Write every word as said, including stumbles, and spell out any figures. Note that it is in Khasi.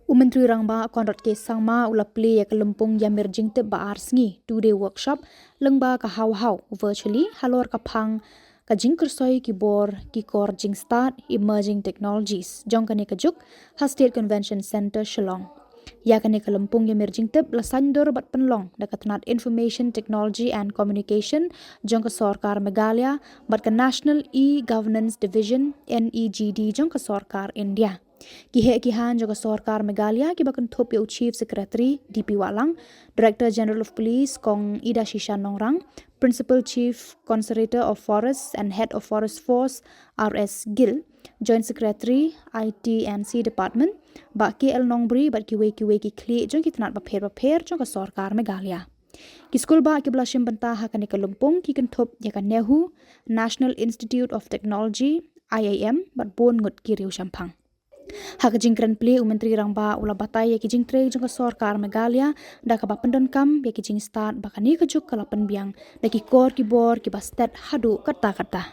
U Myntri Rangbah Conrad K Sangma u la plie ïa ka lympung ïamir jingtip ba ar sngi two day workshop lyngba ka Haw Haw virtually halor ka phang ka jingkyrsoi ki bor ki kor jingstad Emerging Technologies jong kane ka juk ha State Convention Centre Shillong. Ïa kane ka lympung ïamir jingtip la saiñdur bad pynlong da ka tnat Information Technology and Communication jong ka Sorkar Meghalaya bad ka National E-Governance Division, NEGD, jong ka Sorkar India. Ki heh ki hain jong ka Sorkar Meghalaya kiba kynthup ïa u Chief Secretary D P Wahlang, Director General of Police Kong Idashisha Nongrang, Principal Chief Conservator of Forests and Head of Forest Force R S Gill, Joint Secretary I T and C Department Bah K L Nongbri bad kiwei kiwei ki khlieh jong ki tnat bapher bapher jong ka Sorkar Meghalaya. Ki skulbah kiba la shim bynta ha kane ka lympung ki kynthup ïa ka NEHU, National Institute of Technology, I I M, bad bun ngut ki riew shemphang. Ha ka jingkren plie, u Myntri Rangbah u la batai ïa ki jingtrei jong ka Sorkar Meghalaya da kaba pyndonkam ïa ki jingstad ba kane ka juk ka la pynbiang da ki kor ki bor kiba stet haduh katta katta.